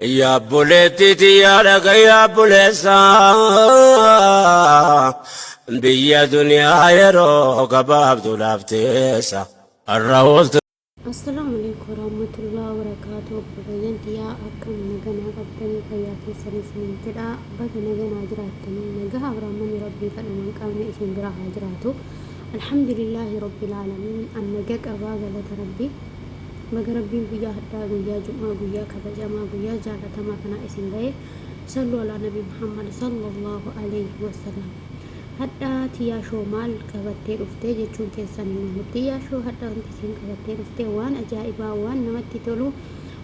Yaa obboleettii tiyyaa dhaga'i yaa obboleessa biyya duniyaa yeroo gabaabduudhaaf teessa har'a ooltu. Assalaamu alaikum warahmatullahi wabarakatuh. Obboleeyyan tiyyaa, akkam naganaa qabdanii? Fayyaa keessan isiniin jedha. Baga naganaa jiraattanii. Nagaa Abrahaammanni Rabbii kadhuma hin qabne isin bira haa jiraatu. Alhamdulillaahi rabbil aalamiin, an naga qabaa, galata Rabbii. Baga Rabbiin guyyaa hadhaa, guyyaa jum'aa, guyyaa kabajamaa, guyyaa jaalatamaa kanaa isin gahe. Sallu alaa Nabi Muhammad sallallahu alayhi wasallam. Hadhaa Tiyyaa Show maal qabattee dhuftee jechuun keessan hin oolu. Tiyyaa Show hadha wanti isiin qabattee dhufte waan ajaa'ibaa, waan namatti tolu,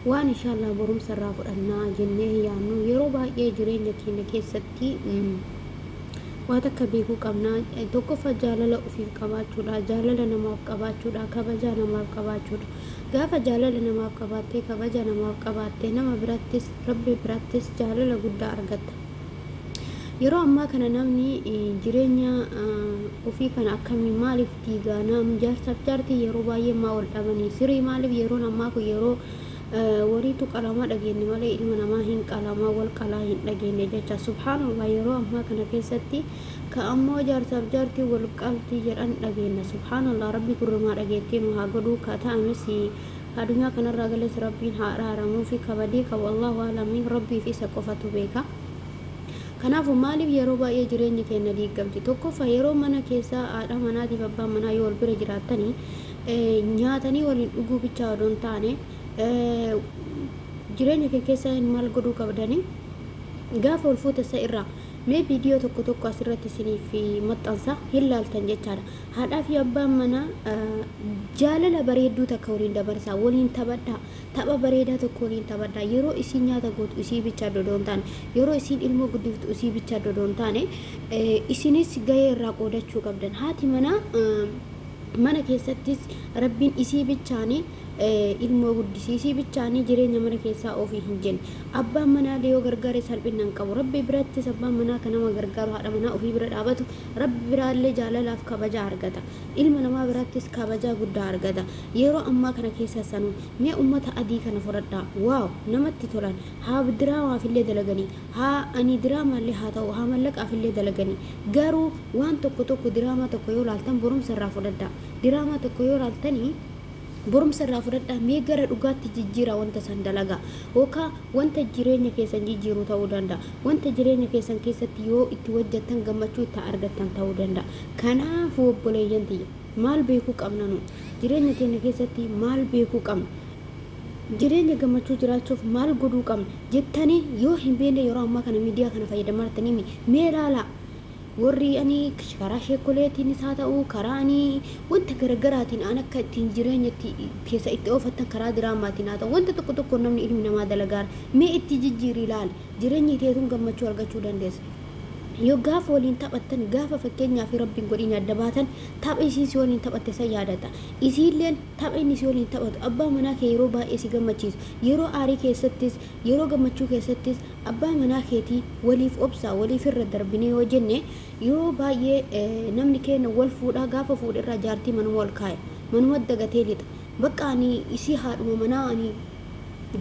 waan inshaallah borumsa irraa fudhannaa jennee yaannu. Yeroo baay'ee jireenya keenya keessatti waa takka beekuu qabna. Tokkoffaa, jaalala ofiif qabaachuudha, jaalala namaaf qabaachuudha, kabajaa namaaf qabaachuudha. Gaafa jaalala namaaf qabaattee, kabaja namaaf qabaatte, nama birattis Rabbi birattis jaalala guddaa argatta. Yeroo ammaa kana namni jireenya ofii kana akkamii maaliif diigaa? Nam jaarsaaf jaartii yeroo baay'ee maa wal dhabanii? Sirii maaliif yeroon ammaa kun yeroo wariitu qalamaa dhageenye malee ilma namaa hin qalamaa wal qalaa hin dhageenye jecha. Subhaanallah, yeroo ammaa kana keessatti ka ammoo jaarsaaf jaartii wal qaltii jedhan dhageenna. Subhaanallah, Rabbi gurrumaa dhageettii nu haa godhuu. Ka ta'anis, ka addunyaa kanarraa gales, Rabbiin haa araaramuu fi kabadii ka wallaahu aalamiin, Rabbii fi isa qofatu beeka. Kanaafuu maaliif yeroo baay'ee jireenyi keenya diigamti? Tokkoffaa, yeroo mana keessaa haadha manaatiif abbaan manaa yoo wal bira jiraattanii, nyaatanii waliin dhuguu bichaa odoo hin taane, jireenya kee keessa maal godhuu qabdanii? Gaafa wal fuute isa irraa mee viidiyoo tokko tokko asirratti isiniif maxxansa, hin laaltan jechaadha. Haadhaa fi abbaan manaa jaalala bareedduu takka waliin dabarsaa, waliin taphadhaa. Tapha bareedaa tokko waliin taphadhaa. Yeroo isiin nyaata gootu isii bichaa odoo hin taane, yeroo isiin ilmoo guddiftu isii bichaa odoo hin taane, isinis gahee irraa qoodachuu qabdan. Haati manaa mana keessattis Rabbiin isii bichaanii ilmoo guddisii, isii bichaanii jireenya mana keessaa ofii hin jenne. Abbaan manaallee yoo gargaare salphina hin qabu. Rabbi birattis abbaan manaa kan nama gargaaru, haadha manaa ofii bira dhaabatu, Rabbi biraallee jaalalaaf kabajaa argata. Ilma namaa birattis kabajaa guddaa argata. Yeroo ammaa kana keessa sanuu mee ummata adii kana fudhadhaa. Wow, namatti tolan. Haa diraamaafillee dalaganii, haa ani diraamaallee haa ta'u, haa mallaqaafillee dalaganii. Garuu waan tokko tokko, diraamaa tokko yoo laaltan barumsa irraa fudhadhaa. Diraamaa tokko yoo laaltanii barumsa irraa fudhadhaa, mee gara dhugaatti jijjiiraa wanta san dalagaa. Yookaan wanta jireenya keessan jijjiiru ta'uu danda'a. Wanta jireenya keessan keessatti yoo itti hojjettan gammachuu itti argattan ta'uu danda'a. Kanaafuu obboleeyyan tiyya, maal beekuu qabna nu? Jireenya keenya keessatti maal beekuu qabna? Jireenya gammachuu jiraachuuf maal godhuu qabna jettanii yoo hin beekne, yeroo ammaa kana miidiyaa kana fayyadamartanii mee ilaalaa. Warri ani karaa sheekoleetiinis haa ta'u, karaa ani wanta garaagaraatiin an akka ittiin jireenya itti keessa itti oofattan, karaa diraamaatiin haa ta'u, wanta tokko tokko namni ilmi namaa dalagaara, mee itti jijjiiri ilaali, jireenyi teetuun gammachuu argachuu dandeessa. Yoo gaafa waliin taphattan, gaafa fakkeenyaa fi Rabbiin godhiin adda baatan, tapha isiin si waliin taphatte san yaadata. Isiilleen tapha inni si waliin taphatu, abbaa manaa kee yeroo baay'ee si gammachiisu, yeroo aarii keessattis, yeroo gammachuu keessattis abbaa manaa keetii waliif obsaa, waliif irra darbinee yoo jenne. Yeroo baay'ee namni keenya wal fuudhaa, gaafa fuudhe irraa jaartii manuma ol kaaya, manuma dagatee lixa. Bakka ani isii haadhuma manaa ani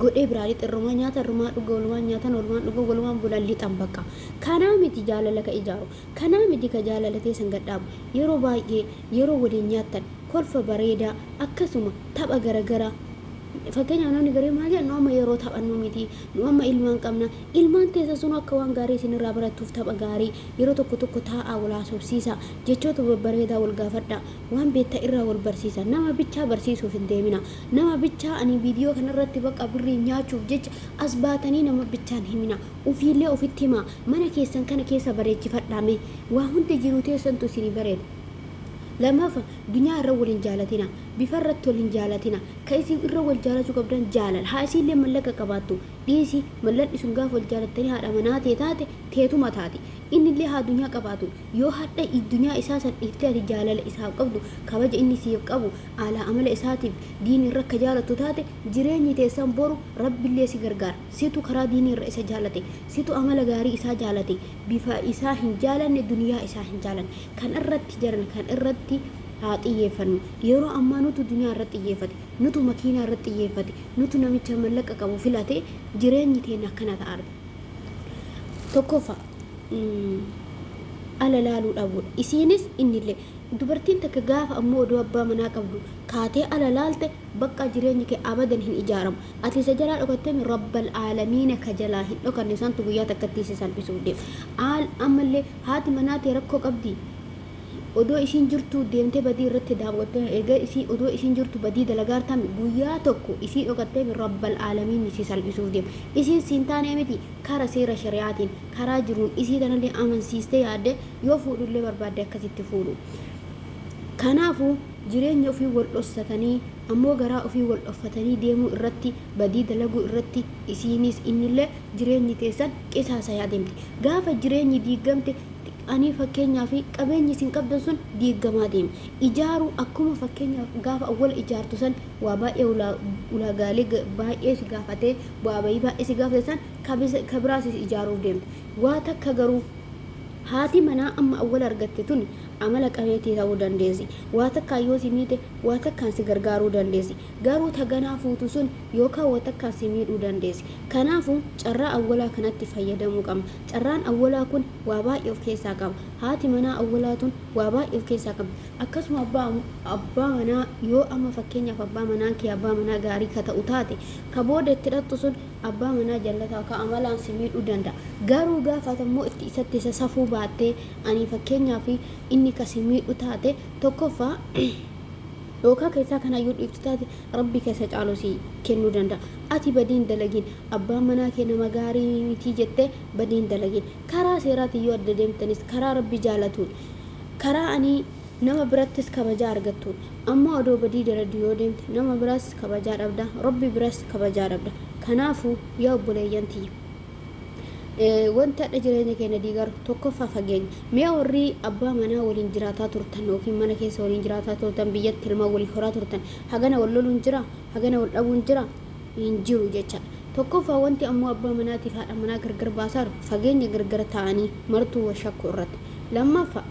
godhee biraa lixa, irrumaa nyaata, irrumaa dhuga, walumaan nyaatan, walumaan dhuga, walumaan bulan, lixan bakka. Kanaa miti jaalala ka ijaaru, kanaa miti ka jaalala teessan gadhaabu. Yeroo baay'ee yeroo waliin nyaattan kolfa bareedaa, akkasuma tapha garagaraa. Fakkeenyaaf, namni garii maal jedha? Nu amma yeroo taphannu miti, nu amma ilmaan qabna. Ilmaan teessa sun akka waan gaarii isinirraa barattuuf tapha gaarii yeroo tokko tokko taa'aa wal haasofsiisa, jechoota babbareedaa wal gaafadha, waan beektan irraa wal barsiisa. Nama bichaa barsiisuuf hin deemina. Nama bichaa ani viidiyoo kanarratti bakka birrii nyaachuuf jecha as baatanii nama bichaan himina. Ofiillee ofitti himaa. Mana keessan kana keessa bareechifadhaa, mee waa hundi jiru teessantu isinii bareeda. Lammaffaa, dunyaa irra wal hin jaalatina, bifa irratti wal hin jaalatina. Ka isin irra wal jaalachuu qabdan jaalala. Haa isiillee mallaqa qabaattu dhiisi, mallaqni sun gaafa wal jaalattanii haadha manaa tee taate teetuma taati. Innillee haa dunyaa qabaatu, yoo hadha dunyaa isaa san dhiiftee ati jaalala isaaf qabdu, kabaja inni siif qabu, alaa amala isaatiif diin irra akka jaalattu taate, jireenyi teessan boru Rabbillee si gargaara. Situ karaa diinii irra isa jaalate, situ amala gaarii isaa jaalate, bifa isaa hin jaalanne, duniyaa isaa hin jaalanne. Kan irratti jaran, kan irratti haa xiyyeeffannu. Yeroo ammaa nutu duniyaa irratti xiyyeeffate, nutu makiinaa irratti xiyyeeffate, nutu namicha mallaqa qabu filate, jireenyi teenya akkana ta'a. Tokkoffaa, ala laaluu dhabuudha. Isiinis innillee dubartiin takka gaafa ammoo odoo abbaa manaa qabdu kaatee ala laalte, bakka jireenyi kee abadan hin ijaaramu. Ati isa jalaa dhokattee, rabbal aalamiina ka jalaa hin dhokanne santu guyyaa takkatti si salphisuuf deema. Ammallee haati manaa tee rakkoo qabdi. Odoo isiin jirtu deemtee badii irratti daawwattee, egaa isii odoo isiin jirtu badii dalagaartami, guyyaa tokko isii dhokattee rabbal aalamiin si salphisuuf deema. Isiin siin taanee miti, kara seera shari'aatiin karaa jiruun isii tanallee amansiistee yaadde yoo fuudhullee barbaadde akkasitti fuudhu. Kanaafuu jireenya ofii wal dhossatanii, ammoo garaa ofii wal dhoffatanii deemuu irratti, badii dalaguu irratti, isiinis innillee jireenyi teessan qisaasayaa deemti. Gaafa jireenyi diigamte, ani fakkeenyaa fi qabeenyi isin qabdan sun diigamaa deema. Ijaaruu akkuma fakkeenyaaf gaafa awwala ijaartu san waa baay'ee, ulaagaalee baay'ee si gaafatee, bu'aa bayii baay'ee si gaafate san kabiraas ijaaruuf deemte. Waa takka garuu haati manaa amma awwala argatte tun amala qabeetii ta'uu dandeessi. Waa takkaan yoo si miite, waa takkaan si gargaaruu dandeessi. Garuu taganaa fuutu sun yookaan waa takkaan si miidhuu dandeessi. Kanaafuu carraa awwalaa kanatti fayyadamuu qabna. Carraan awwalaa kun waa baay'ee of keessaa qaba. Haati manaa awwalaa tun waa baay'ee of keessaa qabdi. Akkasuma abbaa manaa yoo amma fakkeenyaaf abbaa manaan kee abbaa manaa gaarii ka ta'u taate, ka booda itti hidhattu sun abbaa manaa jallataa ka amalaan si miidhuu danda'a. Garuu gaafa immoo itti isatti isa safuu baattee, ani fakkeenyaaf inni ka si miidhu taate, tokkoffaa yookaan keessaa kanaayyuu dhiiftu taate, rabbi keessa caalu si kennuu danda'a. Ati badiin dalagin, abbaan manaa kee nama gaarii mitii jettee badiin dalagin. Karaa seeraatiin yoo adda deemtanis karaa rabbi jaalatuun, karaa ani nama birattis kabajaa argattuun. Ammoo odoo badii dalagdu yoo deemte, nama biraas kabajaa dhabda, rabbi biras kabajaa dhabda. Kanaafuu yaa obboleeyyan tiyya, wanti hadha jireenya keenya diigaru tokkoffaa fageenya. Mee warri abbaa manaa waliin jiraataa turtan yookiin mana keessa waliin jiraataa turtan, biyyatti ilmaan walii horaa turtan, hagana wal loluun jira? Hagana wal dhabuun jira? Hin jiru jechaadha. Tokkoffaa wanti ammoo abbaa manaatiif haadha manaa gargar baasaa fageenya, gargar ta'anii martuu wal shakku irratti. Lammaffaa,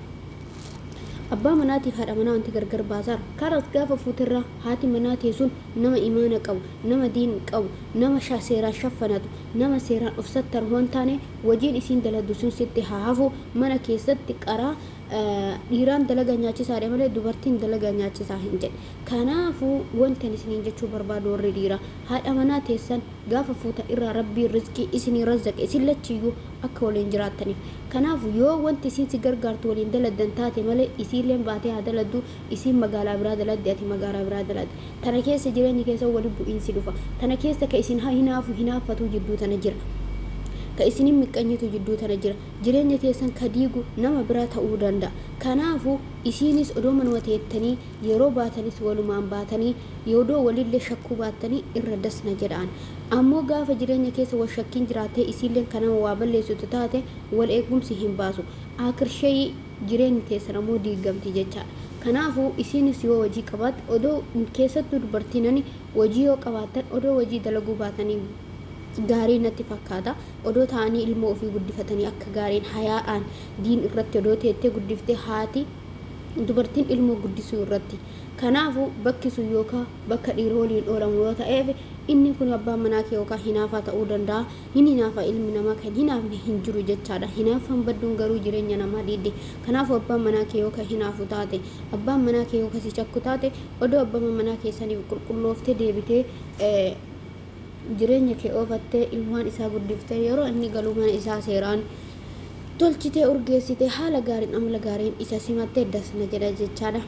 abbaa manaatiif haadha manaa wanti gargar baasaa karas gaafa fuutirraa haati manaa teessuun nama imaana qabu, nama diin qabu, nama seeraan shaffanatu, nama seeraan of sattaru hoon taane, wajiin isiin dalagdu sun sitti haa hafu. Mana keessatti qaraa dhiiraan dalaga nyaachisaadha malee dubartiin dalaga nyaachisaa hin jedhe. Kanaafuu wanti ani isiniin jechuu barbaadu, warri dhiiraa haadha manaa teessan gaafa fuuta irraa rabbiin rizqii isinii razzaqe isin lachiyyuu akka waliin jiraattaniif. Kanaafuu yoo wanti isiin si gargaartu waliin daladdan taate malee, isiilleen baatee haa daladdu, isiin magaalaa biraa daladde, ati magaalaa biraa daladde, tana keessa jireenya keessa wali bu'iinsi dhufa. Tana keessa ka isin hinaafu hinaaffatuu jidduu tana jira, ka isinin miqqanyitu jidduu tana jira. Jireenya keessan ka diigu nama biraa ta'uu danda'a. Kanaafuu isiinis odoo manuma teettanii, yeroo baatanis walumaan baatanii, odoo walillee shakkuu baattanii irra dasna jedhaan. Ammoo gaafa jireenya keessa wal shakkiin jiraattee, isiilleen kan nama waa balleessitu taate, wal eegumsi hin baasu. Akirshayii jireenyi teessan ammoo diigamti jechaadha. Kanaafuu isiinis yoo hojii qabaatte, odoo keessattuu dubartiinani hojii yoo qabaattan, odoo hojii dalaguu baatanii gaarii natti fakkaata. Odoo ta'anii ilmoo ofii guddifatanii akka gaariin hayaadhaan diin irratti odoo teettee guddiftee, haati dubartiin ilmoo guddisuu irratti. Kanaafuu bakki sun yookaan bakka dhiira waliin oolamu yoo ta'eef, inni kun abbaan manaa kee yookaan hinaafaa ta'uu danda'a. Hin hinaafa, ilmi namaa kan hinaafne hin jiru jechaadha. Hinaaffaan badduun garuu jireenya namaa diidde. Kanaafuu abbaan manaa kee yookaan hinaafu taate, abbaan manaa kee yookaan si shakku taate, odoo abbaan manaa keessaniif qulqullooftee deebitee jireenya kee oofattee, ilmaan isaa guddiftee, yeroo inni galu mana isaa seeraan tolchitee, urgeessitee, haala gaariin amala gaariin isa simattee dasna jedha jechaadha.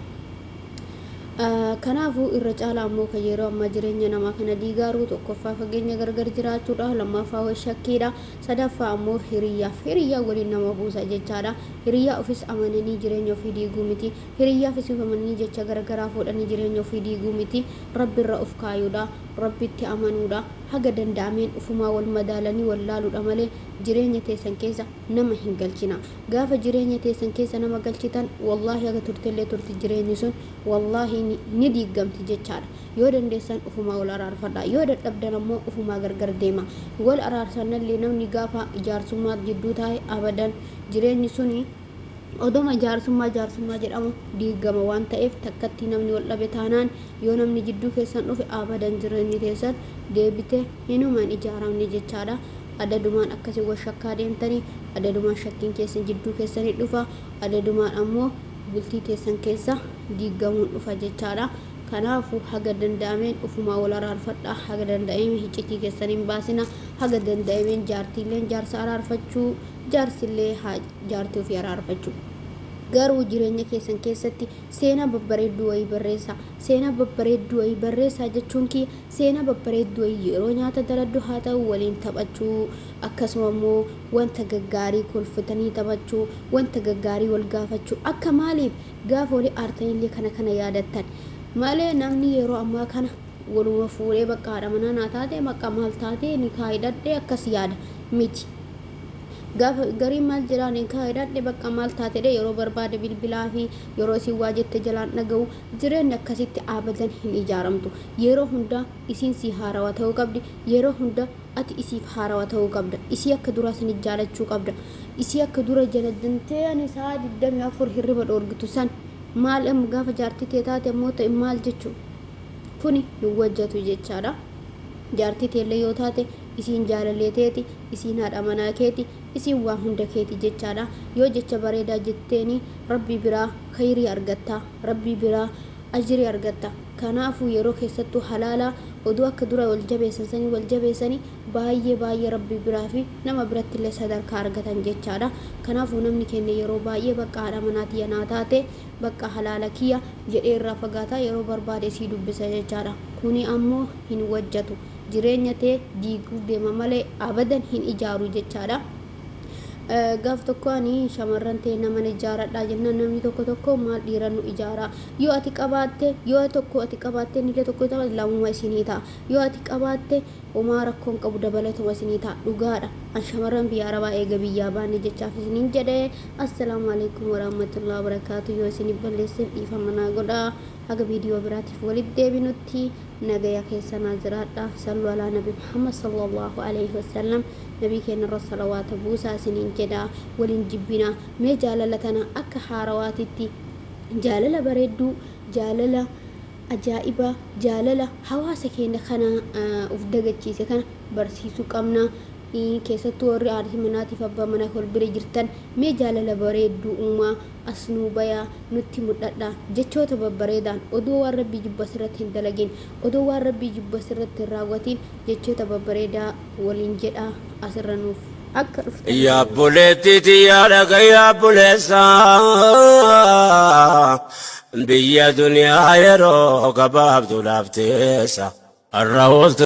Kanaafuu irra caala ammoo kan yeroo ammaa jireenya namaa kana diigaaruu, tokkoffaa fageenya gargar jiraachuudha, lammaffaa wal shakkiidha, sadaffaa ammoo hiriyyaaf hiriyyaa waliin nama buusa jechaadha. Hiriyyaa ofis amananii jireenya ofii diiguu miti, hiriyyaafis of amananii jecha garagaraa fuudhanii jireenya ofii diiguu miti. Rabbirra of kaayuudha, rabbitti amanuudha, haga danda'ameen ufumaa wal madaalanii wal laaluudha malee jireenya teessan keessa nama hin galchina. Gaafa jireenya teessan keessa nama galchitan, wallaahi haga turtellee turti, jireenyi sun wallaahi ni diigamti jechaadha. Yoo dandeessan ufumaa wal araarfadha, yoo dadhabdan ammoo ufumaa gargar deema. Wal araarsanallee namni gaafa jaarsummaa jidduu taa'e abadan jireenyi suni Odoma jaarsummaa jaarsummaa jedhamu diigama waan ta'eef takkatti namni wal dhabe taanaan yoo namni jidduu keessan dhufe abadan jireenyi keessan deebite hinumaan ijaaramne jechaadha. Adadumaan akkasii wal shakkaa deemtanii, adadumaan shakkiin keessan jidduu keessanii dhufa, adadumaan ammoo bultii teessan keessa diigamuun dhufa jechaadha. Kanaafuu haga danda'ameen ufumaa wal araarfadha, haga danda'ameen hiccitii keessan hin baasina, haga danda'ameen jaartiilleen jaarsa araarfachuu, jaarsillee jaartii ofii araarfachuu. Garuu jireenya keessan keessatti seenaa babbareedduu wayii barreessaa. Seenaa babbareedduu wayii barreessaa jechuun kiyya seenaa babbareedduu wayii yeroo nyaata daladdu haa ta'u waliin taphachuu, akkasuma immoo wanta gaggaarii kolfitanii taphachuu, wanta gaggaarii wal gaafachuu, akka maaliif gaafa walii aartanillee kana kana yaadattan malee namni yeroo ammaa kana waluma fuudhee bakka haadha manaa naa taate bakka maal taate ni kaayidhadhe akkas yaada miti. Gaafa gariin maal jedhaa ni kaayidhadhe bakka maal taatedhe yeroo barbaade bilbilaa fi yeroo isin waa jette jalaan dhaga'u. Jireenyi akkasitti abadan hin ijaaramtu. Yeroo hunda isiin sii haarawaa ta'uu qabdi, yeroo hunda ati isiif haarawaa ta'uu qabda, isii akka duraa sani jaalachuu qabda, isii akka dura jalajjantee ani sa'a 24 hirriba dhoorgitu san maal amma gaafa jaartii tee taate ammoo ta'e maal jechuu kuni hin wajjatu jechaadha. Jaartii teellee yoo taate isiin jaalallee teeti, isiin haadha manaa keeti, isiin waa hunda keeti jechaadha. Yoo jecha bareedaa jetteeni rabbii biraa khayrii argatta, rabbii biraa ajrii argatta. Kanaafuu yeroo keessattuu halaalaa oduu akka dura wal jabeessan sanii wal jabeessanii baay'ee baay'ee rabbii biraa fi nama biratti illee sadarkaa argatan jechaadha. Kanaafuu namni keenya yeroo baay'ee bakka haadha manaa tiyya naa taate, bakka halaala kiyya jedhee irraa fagaataa yeroo barbaade isii dubbisa jechaadha. Kuni ammoo hin wajjatu. Jireenya tee diiguuf deema malee abadan hin ijaaru jechaadha. Gaaf tokko ani shamarran tee naman ijaaradha jennaan namni tokko tokko maal dhiira nu ijaara, yoo ati qabaatte, yoo tokko ati qabaatte inni illee tokko ta'a, lamuma isinii ta'a, yoo ati qabaatte homaa rakkoon qabu dabalatuma isinii ta'a. Dhugaadha, an shamarran biyya arabaa eega biyyaa baanne jechaaf isiniin jedhe. Assalaamu alaikum warahmatullahi wabarakaatu. Yoo isinif balleesseef dhiifama naa godhaa. Haga viidiyoo biraatiif walitti deebinutti nagaya keessa naa jiraadha. Sallu alaa nabi Muhammad sallallahu alaihi wasallam. Nabii keenya irra salawaata buusaa isiniin jedha. Waliin jibbina mee jaalala tana akka haarawaatitti, jaalala bareedduu, jaalala ajaa'ibaa, jaalala hawaasa keenya kana uf dagachiise kana barsiisuu qabna. Keessattuu warri haadha manaatiif abbaa manaa wal bira jirtan mee jaalala bareedduu uumaa, as nuu bayaa, nutti mul'adha jechoota babbareedaan. Odoo waan rabbii jibbu asirratti hin dalagin, odoo waan rabbii jibbu asirratti hin raawwatin, jechoota babbareedaa waliin jedha asirra nuuf akka dhuftan. Yaa obboleettii tiyyaa dhagayaa obboleessa, biyya duniyaa yeroo gabaabduudhaaf teessa har'a ooltu.